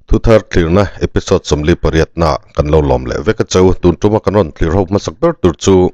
Thuthar thlirna episode 48 na kan lo lawm leh vek a cheu. Tun tuma kan rawn thlir ho hmasak ber tur chu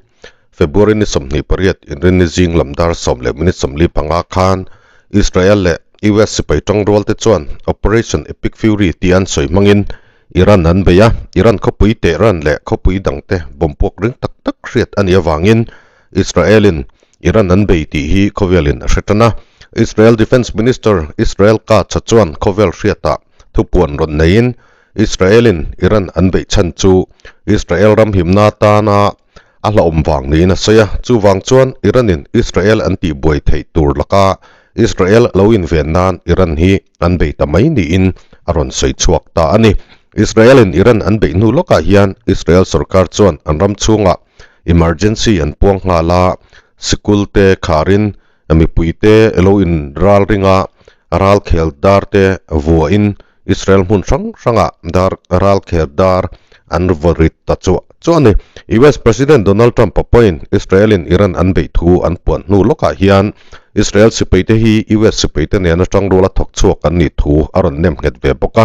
February ni 28 inrinni zing lam dar 10:45 khan Israel leh US sipai tangrual te chuan Operation Epic Fury tih an sawi hmangin Iran an bei a, Iran khawpui Tehran leh khawpui dangte bomb puak ring tak tak hriat a nih avangin Israel-in Iran an bei tih hi khawvelin a hre tan a. Israel Defence Minister Israel Katz-a chuan khawvel hriatah thupuan rawn neiin Israel-in Iran an beih chhan chu Israel ram himna atana a hlauhawm vang niin a sawi a. Chuvang chuan Iran-in Israel an tihbuai theih tur laka Israel lo inven nan Iran hi an bei ta mai niin a rawn sawi chhuak ta a ni. Israel-in Iran an beih hnu lawkah hian Israel sorkar chuan an ram chhungah Emergency an puang nghal a, sikul te kharin mipui te lo in ral ringa ral khel dar te vuahin Israel hmun hrang hrangah dar ral khel dar an vaw rit ta chuah chuah a ni. US President Donald Trump-a pawhin Israel-in Iran an beih thu an puan hnu lawkah hian Israel sipaite hi US sipaite nena tangruala thawk chhuak an nih thu a rawn nem nghet ve bawk a.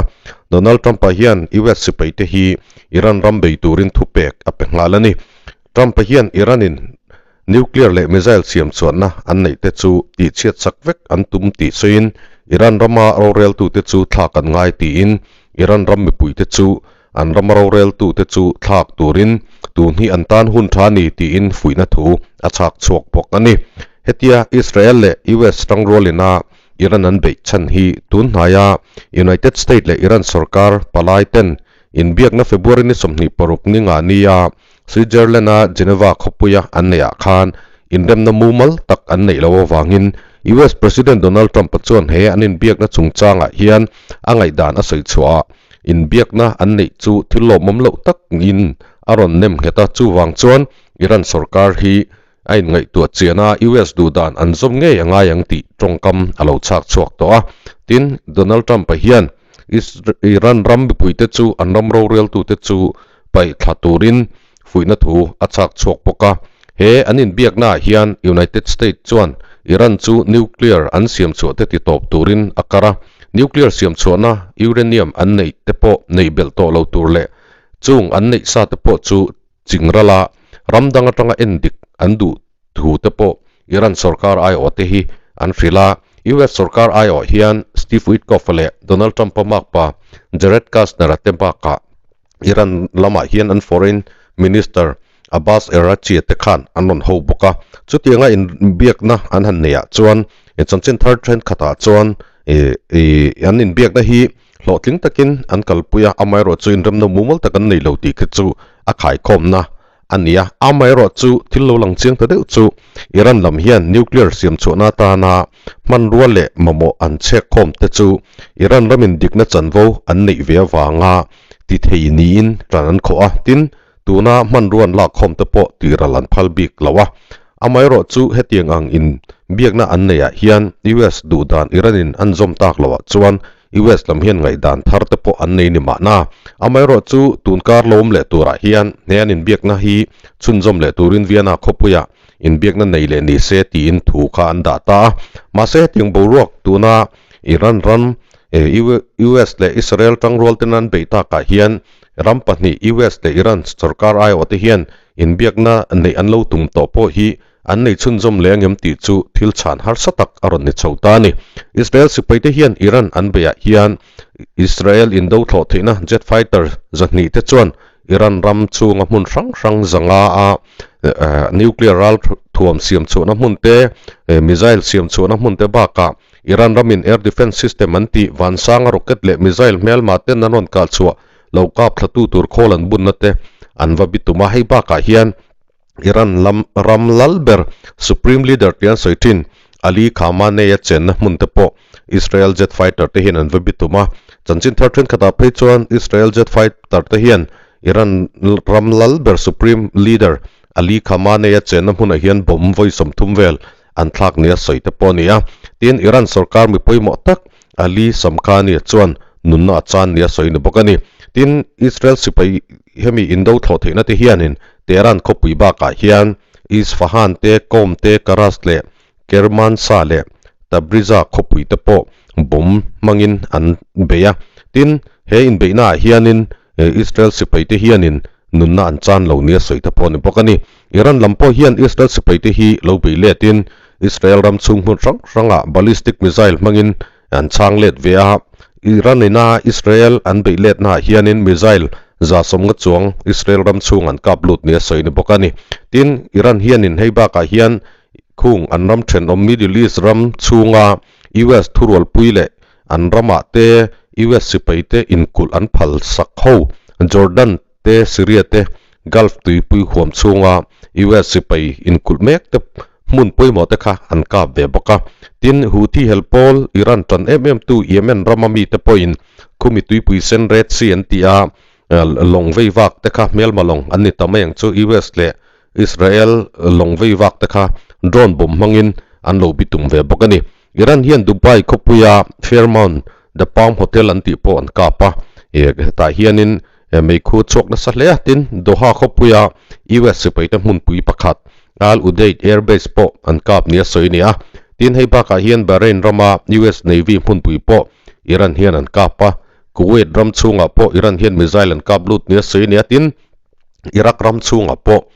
Donald Trump-a hian US sipaite hi Iran ram bei turin thupek a pe nghal a ni. Trump-a hian Iran-in nuclear leh missile siam chhuahna an neih te chu tihchhiat sak vek an tum tih sawiin Iran rama roreltute chu thlak an ngai tiin Iran ram mipuite chu an rama roreltute chu thlak turin tun hi an tan hun tha a ni tiin fuihna thu a chhak chhuak bawk a ni. Hetia Israel leh US tangrualina Iran an beih chhan hi tun hnaia United State leh Iran sorkar palai ten Inbiakna February ni 26 ni nga nia Switzerland-a Geneva khawpuia an neihah khan inremna mumal tak an neih loh avangin US President Donald Trump-a chuan he an inbiakna chungchangah hian a ngaihdan a sawi chhuah a, inbiakna an neih chu thil lawmawm loh takin a rawn nem nghet a, chuvang chuan Iran sorkar hi a inngaihtuah chian a, US duhdan an zawm ngei a ngai ang tih tawngkam a lo chhak chhuak tawh a. Tin, Donald Trump-a hian Iran ram mipuite chu an ram roreltute chu paih thla turin fuihna thu a chhak chhuak bawk a. He an inbiaknaah hian United States chuan Iran chu nuclear an siam chhuah te titawp turin a kar a, nuclear siam chhuahna uranium an neih te pawh neih belh tawh lo tur leh chung an neih sa te pawh chu chingrala ram dang atanga endik an duh thu te pawh Iran sorkar aiawh te hi an hrilh a. US sorkar aiawh hian Steve Witkoff-a leh Donald Trump-a makpa Jared Kushner-a te bakah Iran lamah hian an Foreign Minister Abbas Araghchi-a te khan an rawn ho bawk a. Chutianga inbiakna an han neihah chuan chanchin thar thenkhatah chuan an inbiakna hi hlawhtling takin an kalpui a, amaherawhchu inremna mumal tak an nei lo tih khi chu a khaikhawmna a ni a. Amaherawhchu thil lo lang chiang ta deuh chu Iran lam hian nuclear siam chhuahna atana hmanrua leh mamawh an chhek khawm te chu Iran ramin dikna chanvo an neih ve avanga ti thei niin tan an khawh a, tin, tuna hmanrua an lak khawm te pawh tihral an phal bik lo a. Amaherawhchu hetiang ang in biakna an neihah hian US duhdan Iran-in an zawm tak loah chuan US lam hian ngaihdan thar te pawh an nei ni mahna. Amaherawhchu tunkar lo awm leh turah hian he an inbiakna hi chhunzawm leh turin Vienna khawpuia inbiakna nei leh ni se tiin thu kha an dah ta a. Mahse hetiang boruak tuna Iran ram, US leh Israel tangrual ten an beih takah hian ram pahnih US leh Iran sorkar aiawh te hian inbiakna neih an lo tum tawh pawh hi An nei chhunzawm leh angem tih chu thil chhan harsa tak a rawn ni chho ta a ni. Israel sipaite hian Iran an beihah hian Israel indo thlawh theihna jet fighter 200 te chuan Iran ram chhunga hmun hrang hrang zanga a nuclear ral thuam siam chhuahna hmun te, missile siam chhuahna hmun te bakah Iran ramin air defence system an tih vansanga rocket leh missile hmelma ten an rawn kah chhuah lo kap thlatu tur khawl an bunna te an va bitum a. Hei bakah hian Iran lam ram lal ber Supreme Leader tih an sawi thin Ali Khamenei-a chenna hmun te pawh Israel jet fighter te hian an va bitum a. Chanchin thar thenkhatah phei chuan Israel jet fighter te hian Iran ram lal ber Supreme Leader Ali Khamenei-a chenna hmunah hian bomb vawi 30 vel an thlak nia sawi te pawh a ni a. Tin, Iran sorkar mi pawimawh tak Ali Shamkhani-a chuan nunna a chan nia sawi ni bawk a ni. Tin, Israel sipai hemi indo thlawh theihna te hianin Tehran khawpui bakah hian Isfahan te, Qom te, Karaj leh Kermanshah leh Tabriza khawpui te pawh bomb hmangin an bei a. Tin, he inbeihnaah hianin Israel sipaite hianin nunna an chan lo nia sawi te pawh a ni bawk a ni. Iran lam pawh hian Israel sipaite hi lo bei letin Israel ram chhung hmun hrang hrangah ballistic missile hmangin an chhang let ve a. Iran ina Israel an beih letnaah hianin missile 150 chuang Israel ram chhung an kap lut nia sawi a ni bawk a ni. Tin, Iran hianin hei bakah hian khung an ram thenawm Middle East ram chhunga US thurualpui leh an ramah te US sipai te inkulh an phal sak ho. Jordan te Syria te Gulf tuipui huam chhunga US sipai inkulh mek te hmun pawimawh te kha an kap ve bawk a. Tin, Houthi hel pawl Iran tan em em tu Yemen rama mite pawhin khumi tuipui sen Red Sea an ti a, lawng vei vak te kha hmelma lawng an ni ta mai ang chu US leh Israel lawng vei vak te kha drone bomb hmangin an lo bitum ve bawk a ni. Iran hian Dubai khawpuia Fairmont The Palm Hotel an tih pawh an kap a, hetah hianin meikhu chhuak nasa hle a, tin Doha khawpuia US sipaite hmunpui pakhat Al Udeid Air Base pawh an kap nia sawi a ni a. Tin hei bakah hian Bahrain rama US Navy hmunpui pawh Iran hian an kap a, Kuwait ram chhungah pawh Iran hian missile an kap lut nia sawi a ni a, tin Iraq ram chhungah pawh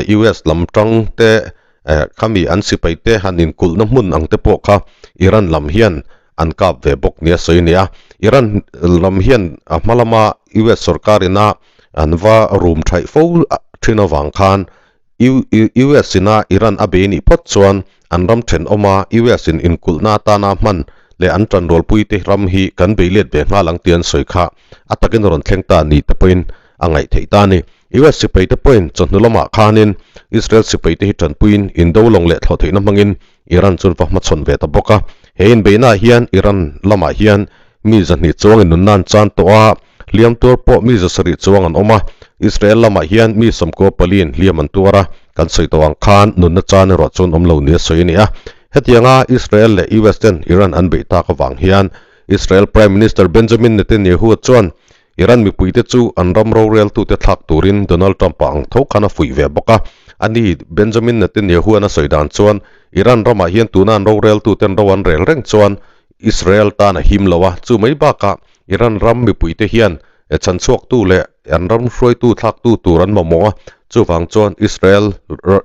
US lam tang te Khami an sipai te han inkulhna hmun ang te pawh kha Iran lam hian an kap ve bawk nia sawi a ni a. Iran lam hian a hma lama US sorkar ina an va rum thaih fo thin avang khan US ina Iran a bei nih phawt chuan an ram thenawma US in inkulhna atana hman leh an tanrualpui te ram hi kan bei let ve nghal ang tih an sawi kha a takin rawn thleng ta ni te pawhin a ngaih theih ta a ni. US sipaite pawhin chawhnu lamah khanin Israel sipaite hi tanpuiin indo lawng leh thlawh theihna hmangin Iran chuan va hmachhawn ve ta bawk a. He inbeihnaah hian Iran lamah hian mi 200 chuangin nunna an chan tawh a, hliam tuar pawh mi 700 chuang an awm a. Israel lamah hian mi 94 in hliam an tuar a, kan sawi tawh ang khan nunna chan erawh chuan awm lo nia sawi a ni a. Hetianga Israel leh US ten Iran an beih tak avang hian Israel Prime Minister Benjamin Netanyahu chuan Iran mipuite chu an ram roreltute thlak turin Donald Trump-a ang tho khan a fuih ve bawk a. Ani, Benjamin Netanyahu-a'n a sawi dan chuan, Iran ramah hian tuna an roreltuten ro an rel reng chuan Israel tan a him lo a, chu mai bakah Iran ram mipuite hian chhanchhuaktu leh an ram hruaitu thlaktu tur an mamawh a, chuvang chuan Israel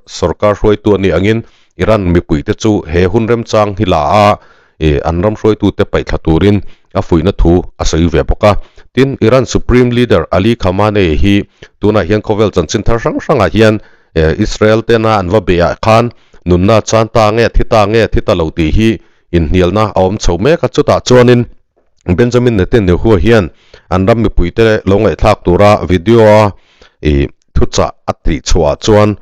sorkar hruaitu a nih angin Iran mipuite chu he hun remchang hi la a, an ram hruaitute paihthla turin a fuihna thu a sawi ve bawk a. Tin, Iran Supreme Leader Ali Khamenei hi tunah hian khawvel chanchin thar hrang hrangah hian Israel tena an va beihah khan nunna chan ta nge, thi ta nge, thi ta lo tih hi inhnialna a awm chho mek a. Chutah chuanin Benjamin Netanyahu hian an ram mipuite lo ngaihthlak tura video-a thuchah a tih chhuahah chuan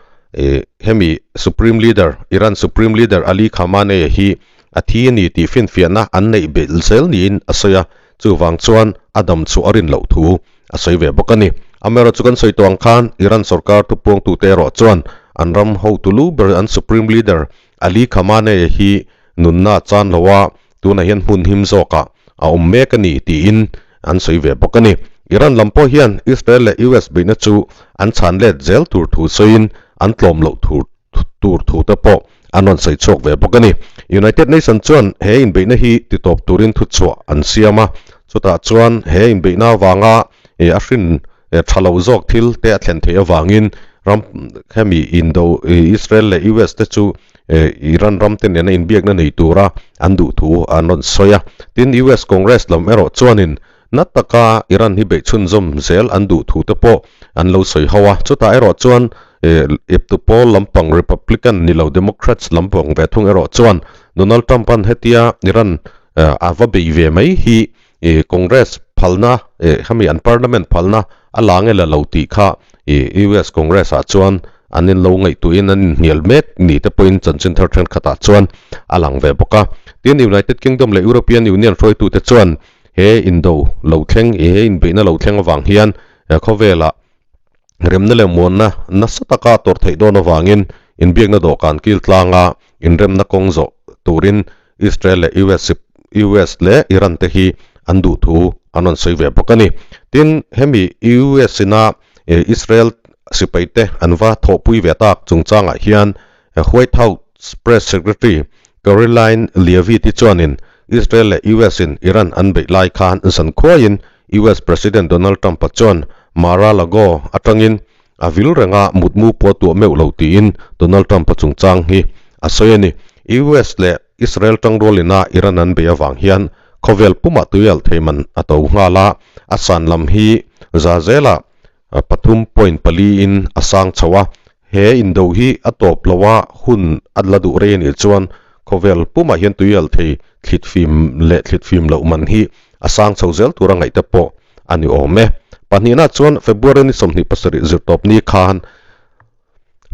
hemi Supreme Leader, Iran Supreme Leader Ali Khamenei hi a thi a ni tih finfiahna an neih belh zel niin a sawi a, chuvang chuan a dam chu a rin loh thu a sawi ve bawk a ni. Amaherawhchu kan sawi tawh ang khan Iran sorkar thupuangtute erawh chuan an ram hotu lu ber an Supreme Leader Ali Khamenei hi nunna a chan lo a, tunah hian hmun him zawkah a awm mek a ni tiin an sawi ve bawk a ni. Iran lam pawh hian Israel leh US beihna chu an chhan let zel tur thu sawiin an tlawm loh tur tur thu te pawh an rawn sawi chhuak ve bawk a ni. United Nation chuan he inbeihna hi titawp turin thuchhuah an siam a, chutah chuan he inbeihna avanga a hrin tha lo zawk thil te a thlen theih avangin ram hemi indo Israel leh US te chu Iran ram te nena inbiakna nei tura an duh thu an rawn sawi a. Tin, US Congress lam erawh chuanin na taka Iran hi beih chhunzawm zel an duh thu te pawh an lo sawi ho a. Chutah erawh chuan eptu pawl lampang Republican ni lo Democrats lampang ve thung erawh chuan Donald Trump-a'n hetia Iran a va bei ve mai hi Congress phalna hemi an Parliament phalna a la nge la lo tih kha US Congress-ah chuan an in lo ngaihtuahin an inhnial mek ni te pawhin chanchin thar thenkhatah chuan a lang ve bawk a. Tin, United Kingdom leh European Union hruaitute chuan he indo lo thleng, he inbeihna lo thleng avang hian khawvelah remna leh muanna nasa taka tawrh theih dawn avangin inbiakna dawhkan kil tlanga inremna kawng zawh turin Israel leh US US leh Iran te hi an duh thu an rawn sawi ve bawk a ni. Tin, hemi US ina Israel sipai te an va thawhpui ve tak chungchangah hian White House Press Secretary Karoline Leavitt-i chuanin. Israel leh US in Iran an beih lai khan zan khuaiin US President Donald Trump-a chuan Mar-a-Lago atangin a vil renga mutmu pawh tuah meuh lo tiin Donald Trump-a chungchang hi a sawi a ni. US leh Israel tangrualina Iran an beih avang hian khawvel pumah tuialh thei man a to nghal a, a san lam hi za zela 3.4 in a sang chho a. He indo hi a tawp lo a, hun a la duh rei a nih chuan khawvel pumah hian tuialh thei thlit fim leh thlit fim loh man hi a sang chho zel tura ngaih te pawh a ni awm e. Pahnihna chuan February ni 27 zirtawp ni khan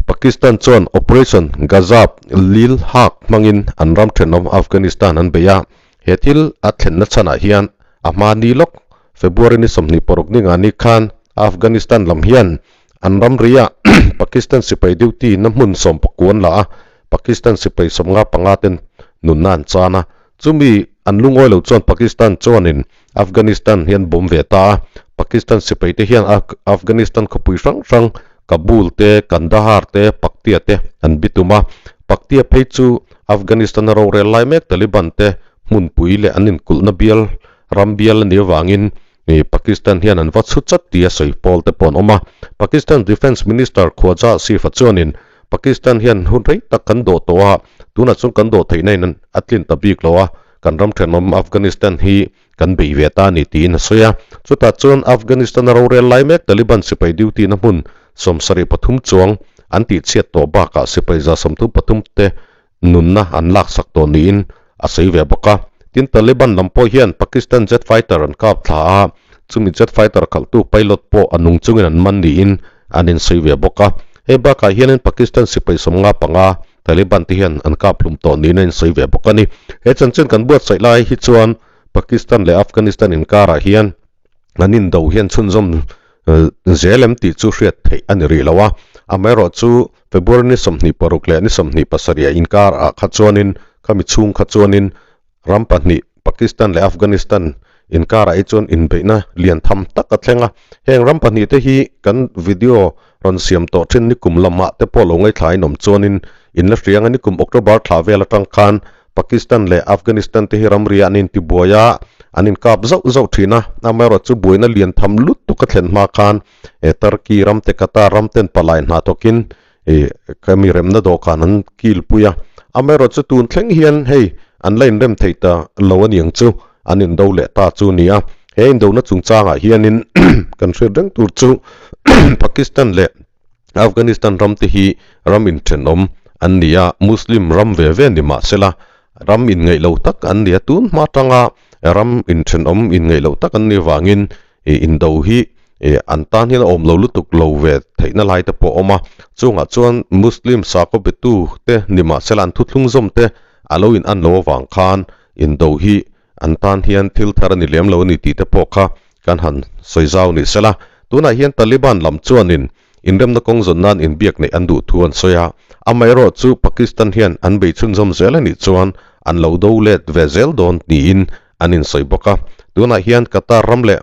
Pakistan chuan Operation Ghazab Lil Haq hmangin an ram thenawm Afghanistan an bei a. He thil a thlenna chhanah hian a hma ni lawk February ni 26 ni nga ni khan Afghanistan lam hian an ram ria Pakistan sipai duty na hmun 19 an la a, Pakistan sipai 55 ten nunna an chan a. Chumi an lungawi lo chuan Pakistan chuanin Afghanistan hian bawm ve ta a, Pakistan sipai te hian Afghanistan khawpui hrang hrang Kabul te, Kandahar te, Paktia te an bitum a. Paktia phei chu Afghanistan a rorel lai mek Taliban te hmunpui leh an inkulhna bial ram bial a nih avangin Pakistan hian an va chhu chat tia sawi pawl te pawh an awm a. Pakistan Defence Minister Khwaja Asif-a chuanin Pakistan hian hun rei tak kan dawh tawh a, tunah chuan kan dawh theihna in a tlin ta bik lo a, kan ram thenawm Afghanistan hi kan bei ve ta a ni tiin a sawi a. Chutah chuan Afghanistan a rorel lai mek Taliban sipai duty na hmun 73 chuang an tihchhiat tawh bakah sipai 33 te nunna an laksak tawh niin a sawi ve bawk a. Tin, Taliban lam pawh hian Pakistan jet fighter an kap thla a, chumi jet fighter khalhtu pilot pawh a nung chungin an man niin an insawi ve bawk a. Hei bakah hianin Pakistan sipai 55 Taliban te hian an kap hlum tawh niin a insawi ve bawk a ni. He chanchin kan buatsaih lai hi chuan Pakistan leh Afghanistan inkarah hian an indo hian chhunzawm zel em tih chu hriat theih a ni rih lo a. Amaherawhchu February ni 26 leh ni 27 a inkar ah kha chuanin khami chhung kha chuanin ram pahnih Pakistan leh Afghanistan inkar ah hi chuan inbeihna lian tham tak a thleng a. Heng ram pahnih te hi kan video rawn siam tawh thin ni kum lamah te pawh lo ngaithla in awm chuanin in la hriang a ni kum October thla vel atang khan Pakistan leh Afghanistan te hi ramri ah an intibuai a, an inkap zauh zauh thin a. Amaherawhchu buaina lian tham lutuk a thlen hma khan E Turkey ram te Qatar ram ten palai hna thawkin e ka mi remna dawhkan an kil pui a. Amaherawhchu tun thleng hian hei an la inrem thei ta lo a niang chu an indo leh ta chu ni a. He indona chungchangah hianin kan hriat reng tur chu Pakistan leh Afghanistan ram te hi ram inthenawm an ni a, Muslim ram ve ve ni mahsela ram inngeih lo tak an ni a. Tun hma tanga ram inthenawm inngeih lo tak an nih vangin Ih indo hi ih an tan hian a awm lo lutuk lo ve theihna lai te pawh a awm a, chungah chuan Muslim sakhaw betu te ni mahsela an thuthlung zawm te a lo in an lo avang khan indo hi an tan hian thil thar a ni lem lo a ni tih te pawh kha kan han sawi zau ni sela. Tunah hian Taliban lam chuanin inremna kawng zawn nan inbiak neih an duh thu an sawi a, amaherawhchu Pakistan hian an bei chhunzawm zel a nih chuan an lo do let ve zel dawn niin an insawi bawk a. Tunah hian Qatar ram leh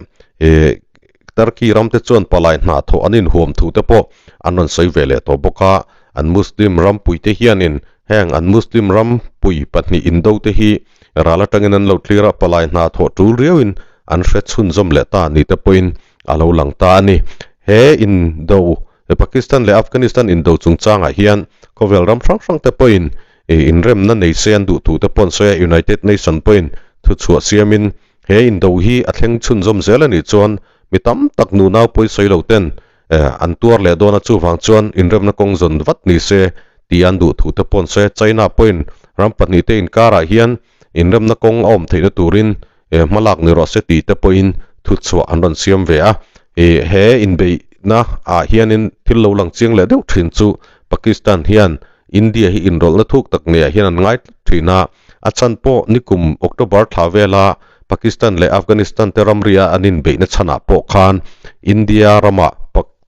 Turkey ram te chuan palai hna thawh an inhuam thu te pawh an rawn sawi ve leh tawh bawk a. An Muslim ram pui te hianin heng an Muslim ram pui pahnih indo te hi ral atangin an lo thlir a, palai hna thawh tul riauin an hre chhunzawm leh ta ni te pawhin a lo lang ta a ni. He indo Pakistan leh Afghanistan indo chungchangah hian khawvel ram hrang hrang te pawhin inremna nei se an duh thu te pawh an sawi a, United Nation pawhin thuchhuah siamin he indo hi a thleng chhunzawm zel a nih chuan mi tam tak nunau pawi sawi lo ten an tuar leh dawn a, chuvang chuan inremna kawng zawn vat ni se tih an duh thu te pawh an sawi a. China pawhin ram pahnih te inkarah hian inremna kawng a awm theihna turin hmalak ni rawh se tih te pawhin thuchhuah an rawn siam ve a. He inbeihna ah hianin thil lo lang chiang leh deuh thin chu Pakistan hian India hi inrawlhna thuk tak neiah hian an ngai tlat thin a. A chhan pawh nikum October thla vela Pakistan leh Afghanistan te ramria an inbeihna chhanah pawh khan India ramah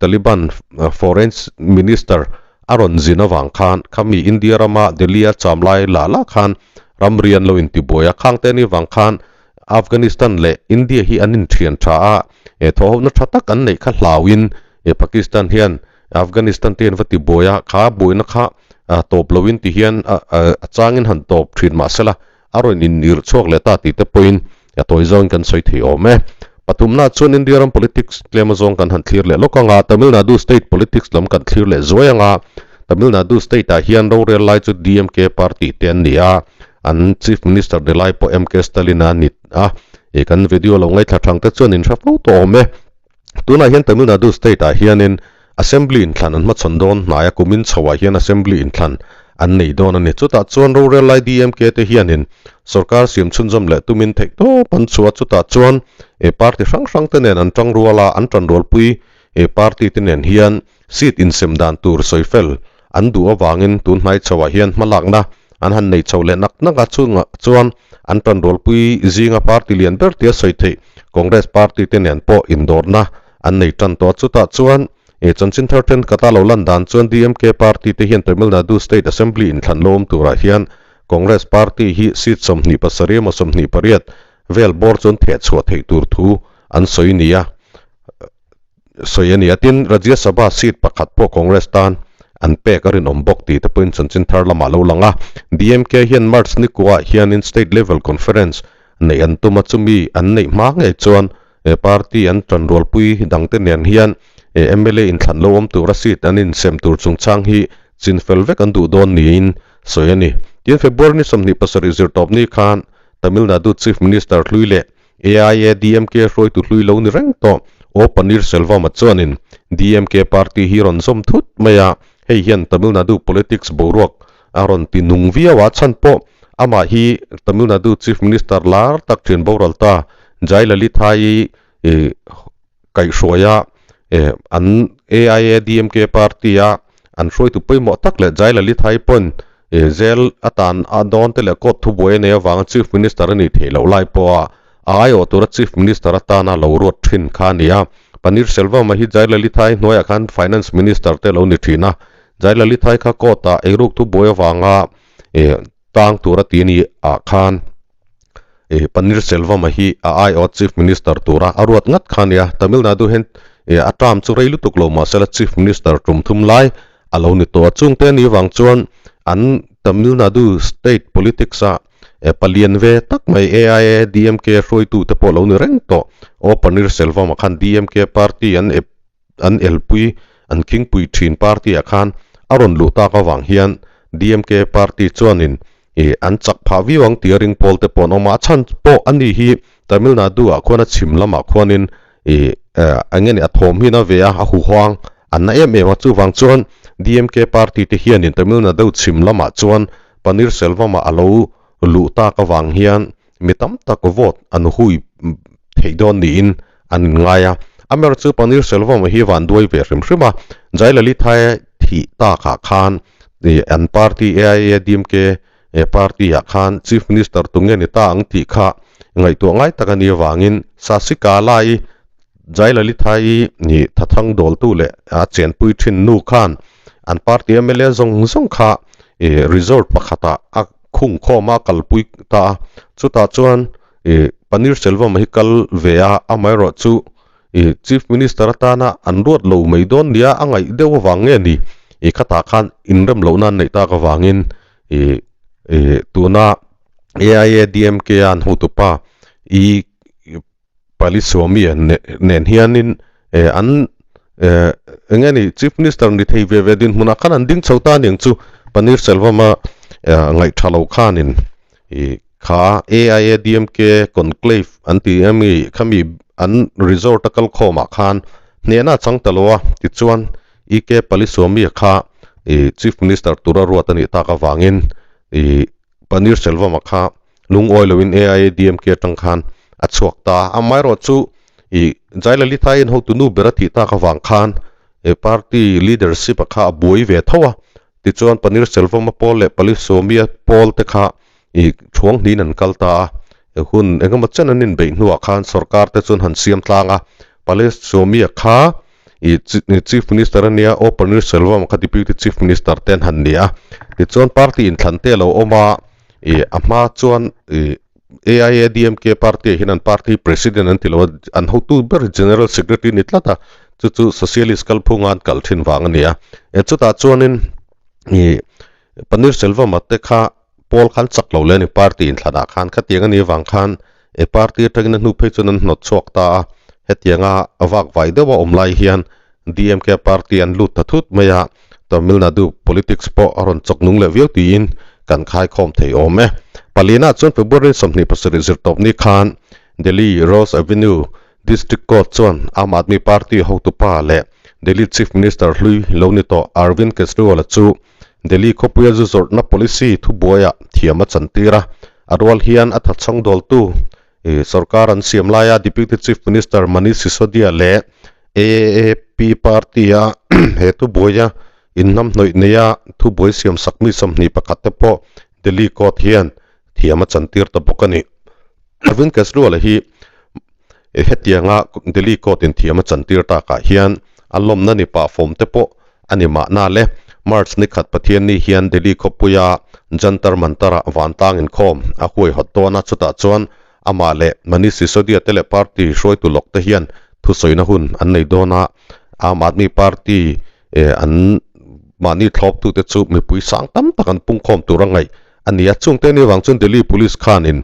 Taliban Foreign Minister a rawn zin avang khan khami India rama Delhi a cham lai lah lah khan ramri an lo intibuai a, khang te ni vang khan Afghanistan leh India hi an inthian tha a, e thawhhohna tha tak an neih kha hlauin e Pakistan hian Afghanistan te an va tibuai a, kha buaina kha tawp loin ti hian a changin han tawp thin mahsela. a rawn inirh chhuak leh ta tih te pawhin a tawi zawngin kan sawi thei awm e. Pathumna chuan India ram politics tlem azawng kan han thlir leh lawk ang a, Tamil Nadu state politics lam kan thlir leh zuai ang a, Tamil Nadu state ah hian rorel lai chu DMK party te an ni a, an Chief Minister ni lai pawh MK Stalin a ni a, ih kan video lo ngaithla thang te chuan in hre fo tawh awm e. Tunah hian Tamil Nadu state ah hianin Assembly inthlan an hmachhawn dawn hnai a, kumin chhoah hian Assembly inthlan an nei dawn a ni. Chutah chuan rorel lai DMK te hianin sorkar siam chhunzawm leh tumin theihtawp an chhuah a, chutah chuan party hrang hrang te nen an tang rual a, an tanrualpui party te nen hian seat insem dan tur sawi fel an duh avangin tun hnai chhoah hian hmalakna an han nei chho leh nak nak a, chungah chuan an tanrualpui zinga party lian ber tia sawi theih Congress party te nen pawh indawrna an nei tan tawh a, chutah chuan ih chanchin thar thenkhat a lo lan dan chuan DMK party te hian Tamil Nadu State Assembly inthlan lo awm turah hian Congress party hi seat 27 emaw 28 vel bawr chuan theh chhuah theih tur thu an sawi nia sawi a ni a, tin Rajya Sabha seat pakhat pawh Congress tan an pek a rinawm bawk tih te pawhin chanchin thar lamah lo lang a, DMK hian March ni kuah hianin State Level Conference neih an tum a, chumi an neih hma ngei chuan He party an tanrualpui dangte nen hian mla inthlan lo awm tura seat an insem tur chungchang hi chinfel vek an duh dawn niin sawi a ni. Tin, February ni 27 zirtawpni khan Tamil Nadu Chief Minister hlui leh AIADMK hruaitu hlui lo ni reng tawh O Panneerselvam-a chuanin DMK party hi rawn zawm thut mai a, hei hian Tamil Nadu politics boruak a rawn ti nung viau a, chhan pawh amah hi Tamil Nadu Chief Minister lar tak thin boral ta Jayalalitha-i kaihhruaia an AIADMK party-a an hruaitu pawimawh tak leh Jayalalitha-i pawn jail atan a dawn te leh court thubuai a nei avanga Chief Minister a nih theih loh lai pawha a aiawh tura Chief Minister atana lo ruat thin kha a ni a. Panneerselvam-a hi Jayalalitha-i hnuaiah khan Finance Minister te lo ni thin a, Jayalalitha-i kha court-ah eiruk thubuai avanga tang tura ti a ni ah khan Panneerselvam-a hi a aiawh Chief Minister tura a ruat ngat kha a ni a. Tamil Nadu hian a term chu rei lutuk lo mahsela Chief Minister tum thum lai a lo ni tawh a. Chungte a nih avang chuan an Tamil Nadu state politics-a palian ve tak mai AIADMK hruaitute pawh lo ni reng tawh. O Panneerselvam-a khan DMK party an an elpui an khingpui thin party ah khan a rawn luh tak avang hian DMK party chuanin ih an chak phah viau ang tih a ring pawl te pawh an awm a, a chhan pawh a ni hi Tamil Nadu ah khuan a chhim lamah khuanin ih eng nge ni a thawm hi na ve a, a huhuang an na em em a, chuvang chuan DMK party te hianin Tamil Nadu chhim lamah chuan Panneerselvam ah a lo luh tak avang hian Mi tam tak vote an hui theih dawn niin an inngai a. Amer chu Panneerselvam hi van duai ve hrim hrim a, Jayalalitha thih takah khan an party AIADMK party ah khan Chief Minister tunge ni ta ang tih kha ngaihtuah ngai tak a nih avangin Sasikala-i Jayalalitha-i thathang dawltu leh a chenpui thin nu khan an party mla zawng zawng kha resort pakhatah a khung khawm a kalpui ta a, chutah chuan ih Panneerselvam hi kal ve a, amaherawh chu ih Chief Minister atana an ruat lo mai dawn nia a ngaih deuh avang nge ni ih khatah khan inrem lohna an neih tak avangin ih ih tuna AIADMK a an hotupa ih Paliswamy nen hianin an eng nge ni Chief Minister ni thei ve ve dinhmunah khan an ding chho ta aniang chu Panneerselvam-a ngaih tha lo khanin ih kha AIADMK conclave an ti ami khami an resort a kal khawmah khan hnehna a chang ta lo a tichuan E K Paliswamy-a kha ih Chief Minister tura ruat a nih tak avangin ih Panneerselvam-a kha Lungawi loin AIADMK atang khan a chhuak ta a. Amaherawh chu ih Jayalalitha in hotu nu ber a tih tak avang khan he party leadership a kha a buai ve tho a. Tichuan Panneerselvam a pawl leh Palaniswami a pawl te kha ih thuang hnihin an kal ta a. He hun engemaw chen an inbeih hnuah khan sorkar te chuan han siam tlang a. Palaniswami a kha ih Chief Minister a nia, O Panneerselvam kha Deputy Chief Minister te an han ni a. Tichuan party inthlan te a lo awm a. Ih a hma chuan ih AIADMK party ah hian an party president an ti lo a, an hotu ber general secretary a ni tlat a, chu chu socialist kalphunga an kal thin vang a ni a. E chutah chuanin ih Panneerselvam-a te kha Pawl khan chak lo leh a ni party inthlanah khan khatiang a nih avang khan e party atangin a hnu phei chuan an hnawt chhuak ta a, hetianga vak vai deuh a awm lai hian DMK party an lut ta thut mai a, Tamil Nadu politics pawh a rawn chawk nung leh viau tiin kan khaikhawm thei awm e. Palina chuan February 27 zirtawp ni khan Delhi Rose Avenue District Court chuan Aam Aadmi Party hotupa leh Delhi Chief Minister hlui lo ni tawh Arvind Kejriwal-a chu Delhi khawpuia zu zawrhna policy thubuaiah thiam a chantir a, a rual hian a thachhang dawltu sorkar an siam laia Deputy Chief Minister Manish Sisodia leh AAP party-a he thubuaia inhnamhnawih neia thubuai siamsak mi 21 te pawh Delhi Court hian thiam a chantir ta bawk a ni. Arvind Kejriwal-a hi hetianga Delhi Court in thiam a chantir takah hian a lawmna ni pah fawm te pawh a ni mahna le. March ni khat Pathianni hian Delhi khawpuia Jantar Mantar-ah vantlang inkhawm a huaihawt dawn a, chutah chuan amah leh Manish Sisodia te leh party hruaitu lawk te hian thusawina hun an nei dawn a, Aam Aadmi Party an mahni thlawptute chu mipui sang tam tak an pungkhawm tur a ngaih a ni a. Chungte ni avang chuan Delhi Police khanin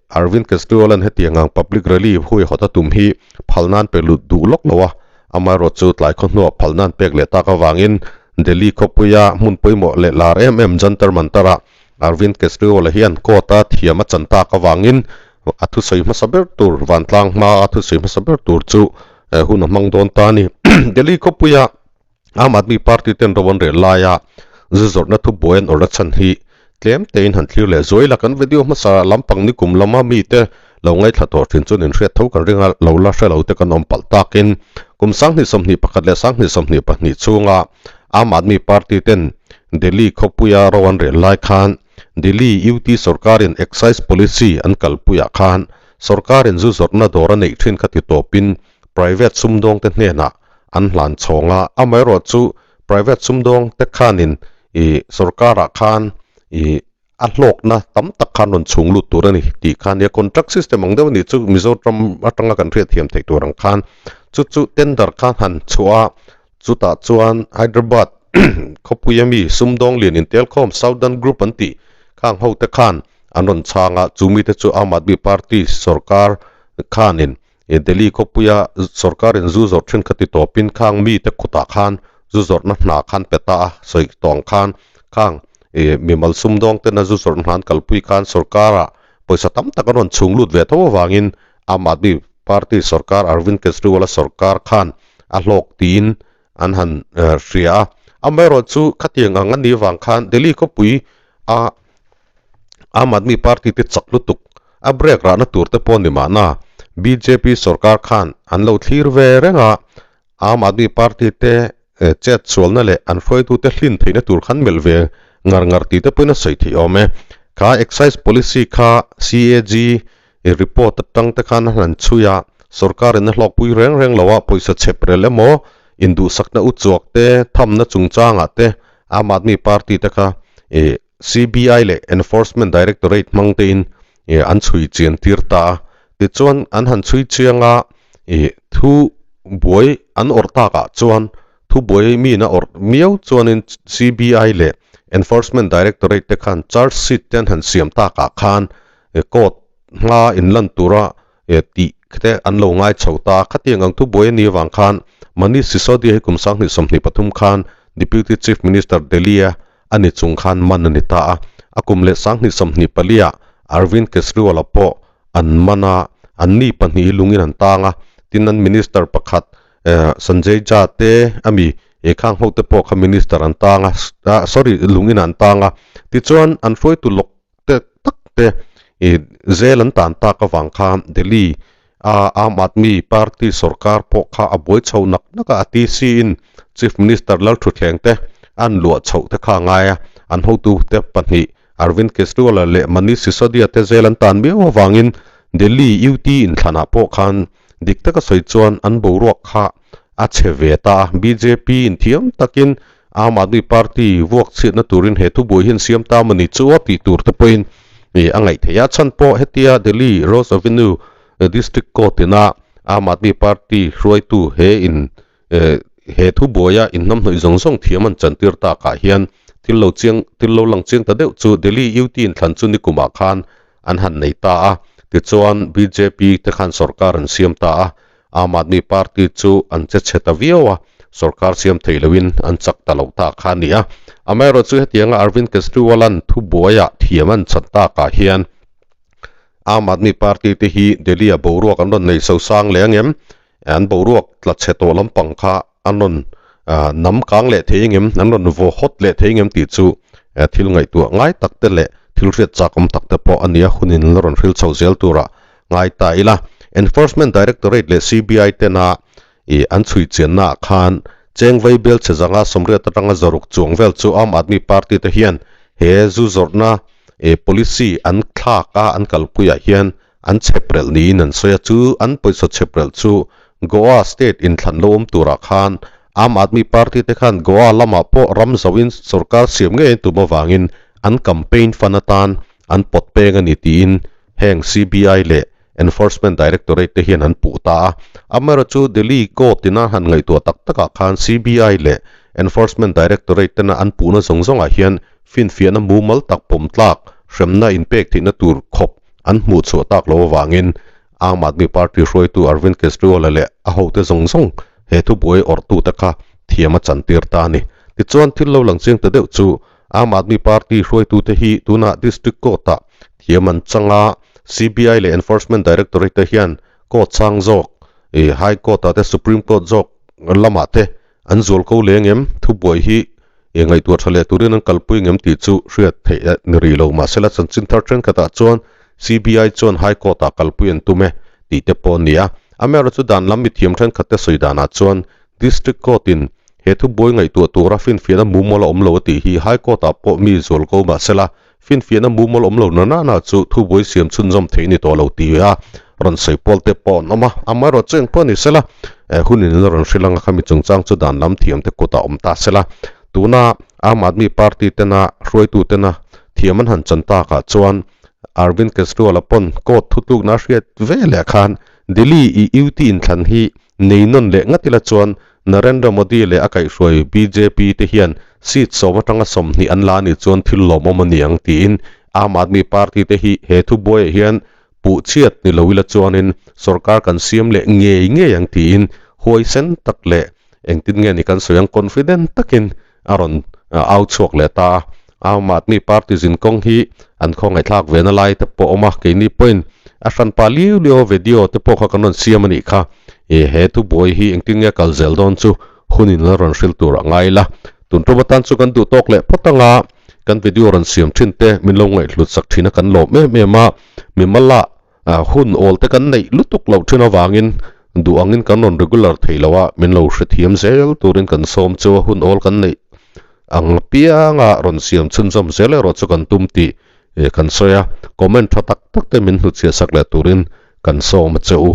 Arvind Kejriwal-a'n hetiang ang public rally huaihawt a tum hi phal nan pe lut duh lawk lo a, amaherawhchu tlai khaw hnuah phal nan pek leh tak avangin Delhi khawpuia hmun pawimawh leh lar em em Jantar Mantar-ah Arvind Kejriwal-a hian court-a thiam a chan tak avangin a thusawi hmasa ber tur vantlang hmaa a thusawi hmasa ber tur chu hun a hmang dawn ta a ni. Delhi khawpuia Aam Aadmi Party ten ro an rel laia zu zawrhna thubuai an awrh a chhan hi tlem tein han thlir leh zuai la. Kan video hmasa lampang nikum lama mite lo ngaithla tawh thin chuan inhriat tho kan ring a, lo la hre lo te kan awm palh takin kum 2021 leh 2022 chhunga Aam Aadmi Party ten Delhi khawpuia ro an rel lai khan Delhi UT sorkarin excise policy an kalpuiah khan sorkarin zu zawrhna dawr a neih thin kha ti tawpin private sumdawngte hnenah an hlan chhawng a, amaherawhchu private sumdawngte khanin ih sorkarah khan ih a hlawkna tam tak khan rawn chhung lut tur a ni tih kha nia contract system ang deuh a nih chu Mizoram atanga kan hriatthiam theih tur ang khan chu chu tender kha han chhuah a chutah chuan Hyderabad khawpui ami sumdawng lian intelkhawm Southern Group an tih khang ho te khan an rawn chhang a chu mite chu Aam Aadmi Party sorkar khanin Delhi khawpuia sorkarin zu zawrh then kha ti tawpin khang mite kutah khan zu zawrhna hna khan pe ta a sawi tawh ang khan khang mimal sumdawng tena zu zawrh hna an kalpui khan sorkarah pawisa tam tak an rawn chhung lut ve tho avangin Aam Aadmi Party sorkar Arvind Kejriwal-a sorkar khan a hlawk tiin an han hria a. Amaherawhchu khatiang ang a nih avang khan Delhi khawpui a Aam Aadmi Party te chak lutuk a break rahna tur te pawh ni mahna bjp sorkar khan an lo thlir ve reng a, Aam Aadmi Party te chet sualna leh an hruaitute hlin theihna tur khan melh ve ngar ngar tih te pawhin a sawi theih awm e. Kha excise policy kha CAG report atang te khan a hlan chhui a, sorkarin a hlawkpui reng reng lo a, pawisa chhep rel emaw induhsakna uchuak te thamna chungchangah te Aam Aadmi Party te kha CBI leh Enforcement Directorate hmang tein an chhui chian tir ta a. Tichuan an han chhui chiang a, thu buai an awrh takah chuan thu buai miin a awrh miau chuanin CBI leh Enforcement Directorate te khan charge sheet te an han siam takah khan court hma inlan tura tih te an lo ngai chho ta a. Khatiang ang thu buai a nih avang khan Manish Sisodia hi kum 2023 khan Deputy Chief Minister Delhi-a a ni chung khan man a ni ta a, a kum leh 2024 ah Arvind Kejriwal-a pawh an man a, an ni pahnih hi lungin an tang a, tin an minister pakhat Sanjay Jha te ami eh khang ho te pawh kha minister an tang a, sorry lungin an tang a, tichuan an hruaitu lawk te tak te ih zel an tan tak avang khan Delhi a Aam Aadmi Party sorkar pawh kha a buai chho nak nak a, a TC in Chief Minister Lalthuthleng te an luah chhoh te kha a ngai a, an hotu te pahnih Arvind Kejriwal leh Manish Sisodia te zel an tan miau avangin Delhi UT inthlanah pawh khan dik taka sawi chuan an boruak kha a chhe ve ta a, bjp inthiam takin Aam Aadmi Party vuak chhiatna turin he thubuai hian siam ta maw ni chu a tih tur te pawhin a ngaih theih a. Chhan pawh hetia Delhi Rose Avenue District Court ina Aam Aadmi Party hruaitu he in he thubuaia inhnamhnawih zawng zawng thiam an chantir takah hian. Thil lo chiang thil lo lang chiang ta deuh chu Delhi UT inthlan chu nikumah khan an han nei ta a, tichuan bjp te khan sorkar an siam ta a, Aam Aadmi Party chu an che chhe ta viau a, sorkar siam thei loin an chak ta loh ta kha a ni a. Amaherawhchu hetianga Arvind Kejriwal-a'n thubuaiah thiam an chan takah hian Aam Aadmi Party te hi Delhi-a boruak an rawn nei sosang leh angem? An boruak tla chhe tawh lampang kha an rawn nam kang leh thei engem, an rawn vaw hawt leh thei engem tih chu thil ngaihtuah ngai tak te leh thil hriat chak awm tak te pawh a ni a, hunin la rawn hril chho zel turah ngai ta ila. Enforcement Directorate leh CBI tena ih an chhui chiannaah khan cheng vei bel che zanga sawmriat atanga zaruk chuang vel chu Aam Aadmi Party te hian he zu zawrhna ih policy an thlak a an kalpuiah hian An chheprelh niin an sawi a, chu an pawisa chheprelh chu Goa state inthlan lo awm turah khan Aam Aadmi Party te khan Goa lamah pawh ram zoin sorkar siam ngei an tum avangin an campaign fund atan an pawt peng a ni tiin heng CBI leh Enforcement Directorate te hian an puh ta a. Amaherawhchu Delhi court ina han ngaihtuah tak takah khan CBI leh Enforcement Directorate tena an puhna zawng zawngah hian finfiahna mumal tak pawm tlak hremna inpek theihna tur khawp an hmuh chhuah tak lo avangin Aam Aadmi Party hruaitu Arvind Kejriwal-a leh a hote zawng zawng he thubuai awrhtute kha thiam a chantir ta a ni. Tichuan, thil lo lang chiang ta deuh chu Aam Aadmi Party hruaitute hi tunah District Court-ah thiam an chang a, CBI leh Enforcement Directorate-te hian court sang zawk, High Court-ah te Supreme Court zawk lamah te An zual ko leng em? Thubuai hi e ngaihtuah tha leh turin an kalpui ngem tih chu hriat theih ni rih lo. Mahsela chanchin thar thenkhatah chuan CBI chuan High Court-ah kalpui an tum e tih te pawh a ni a. Amaherawhchu chu dan lam mithiam thenkhatte sawi danah chuan District Court-in he thubuai ngaihtuah tura finfiahna mumal a awm lo a tih hi High Court-ah pawh mi zual ko mahsela Finfiahna mumal awm lo na nana chu thubuai siam chhunzawm thei ni tawh lo ti a rawn sawi pawl te pawh an awm a, amaherawh chu engpawh ni sela hunin la rawn hrilh anga khami chungchang chu dan lam thiam te kutah awm ta sela tuna Aam Aadmi Party tena hruaitu tena thiam an han chan takah chuan Arvind Kejriwal-a pawn court thutlukna a hriat ve leh khan Delhi i UT inthlan hi Nei nawn leh ngat ila chuan Narendra Modi leh a kaihhruai bjp te hian seat sawm atanga 20 an la anih chuan thil lawmawm a ni ang tiin Aam Aadmi Party te hi he thubuaiah hian puhchhiat ni lo ila chuanin sorkar kan siam leh ngei ngei ang tiin huaisen tak leh engtin nge ni kan sawi ang confident takin a rawn au chhuak leh ta a. Aam Aadmi Party zinkawng hi an khawngaihthlak ve na lai te pawh a awm a, keini pawhin a hranpa liu liau a video te pawh kha kan rawn siam a nih kha. Ih he thubuai hi engtin nge kal zel dawn chu hunin la rawn hrilh tur a ngai la. Tun tum atan chu kan duh tawk leh phawt anga kan video rawn siam thin te min lo ngaihhlut sak thin a kan lawm em em a, mimala Hun awl te kan neih lutuk loh thin avangin duh angin kan rawn regular thei lo a, min lo hrethiam zel turin kan sawm chu a, hun awl kan neih ang apianga rawn siam chhunzawm zel erawh chu kan tum tih kan sawi a, comment tha tak tak te min hnutchhiah sak leh turin kan sawm a che u.